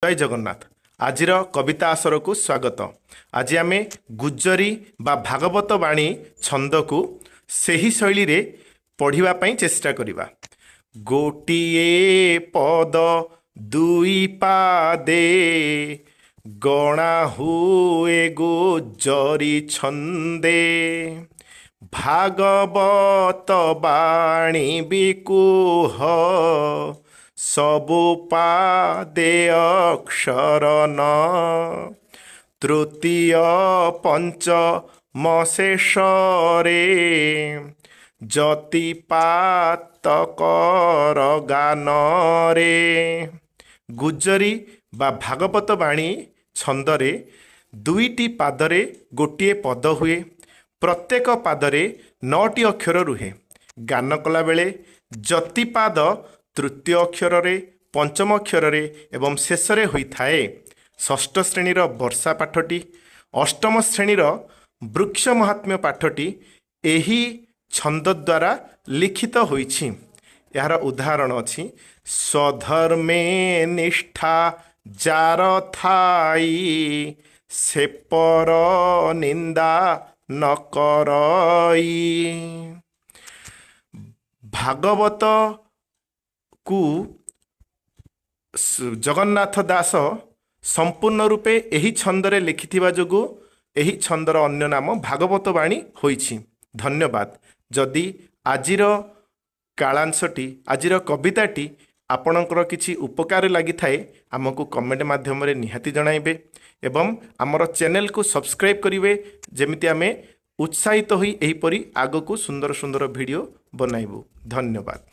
ଜୟ ଜଗନ୍ନାଥ। ଆଜିର କବିତା ଆସରକୁ ସ୍ୱାଗତ। ଆଜି ଆମେ ଗୁଜରୀ ବା ଭାଗବତ ବାଣୀ ଛନ୍ଦକୁ ସେହି ଶୈଳୀରେ ପଢ଼ିବା ପାଇଁ ଚେଷ୍ଟା କରିବା। ଗୋଟିଏ ପଦ ଦୁଇ ପାଦେ ଗଣା ହୁଏ ଗୁଜରୀ ଛନ୍ଦେ, ଭାଗବତ ବାଣୀ ବି କୁହ ସବୁ ପାଦେ ଅକ୍ଷର ନ, ତୃତୀୟ ପଞ୍ଚମ ଶେଷରେ ଯତିପାତ କର ଗାନରେ। ଗୁଜରୀ ବା ଭାଗବତ ବାଣୀ ଛନ୍ଦରେ ଦୁଇଟି ପାଦରେ ଗୋଟିଏ ପଦ ହୁଏ। ପ୍ରତ୍ୟେକ ପାଦରେ 9ଟି ଅକ୍ଷର ରୁହେ। ଗାନ କଲାବେଳେ ଯତିପାଦ ତୃତୀୟ ଅକ୍ଷରରେ, ପଞ୍ଚମ ଅକ୍ଷରରେ ଏବଂ ଶେଷରେ ହୋଇଥାଏ। ଷଷ୍ଠ ଶ୍ରେଣୀର ବର୍ଷା ପାଠଟି, ଅଷ୍ଟମ ଶ୍ରେଣୀର ବୃକ୍ଷ ମହାତ୍ମ୍ୟ ପାଠଟି ଏହି ଛନ୍ଦ ଦ୍ୱାରା ଲିଖିତ ହୋଇଛି। ଏହାର ଉଦାହରଣ ଅଛି: ସ୍ୱଧର୍ମେ ନିଷ୍ଠା ଯାର ଥାଇ, ସେ ପର ନିନ୍ଦା ନ କରଇ। ଭାଗବତକୁ ଜଗନ୍ନାଥ ଦାସ ସମ୍ପୂର୍ଣ୍ଣ ରୂପେ ଏହି ଛନ୍ଦରେ ଲେଖିଥିବା ଯୋଗୁଁ ଏହି ଛନ୍ଦର ଅନ୍ୟ ନାମ ଭାଗବତ ବାଣୀ ହୋଇଛି। ଧନ୍ୟବାଦ। ଯଦି ଆଜିର କାଳାଂଶଟି, ଆଜିର କବିତାଟି ଆପଣଙ୍କର କିଛି ଉପକାର ଲାଗିଥାଏ, ଆମକୁ କମେଣ୍ଟ ମାଧ୍ୟମରେ ନିହାତି ଜଣାଇବେ ଏବଂ ଆମର ଚ୍ୟାନେଲକୁ ସବସ୍କ୍ରାଇବ୍ କରିବେ, ଯେମିତି ଆମେ ଉତ୍ସାହିତ ହୋଇ ଏହିପରି ଆଗକୁ ସୁନ୍ଦର ସୁନ୍ଦର ଭିଡ଼ିଓ ବନାଇବୁ। ଧନ୍ୟବାଦ।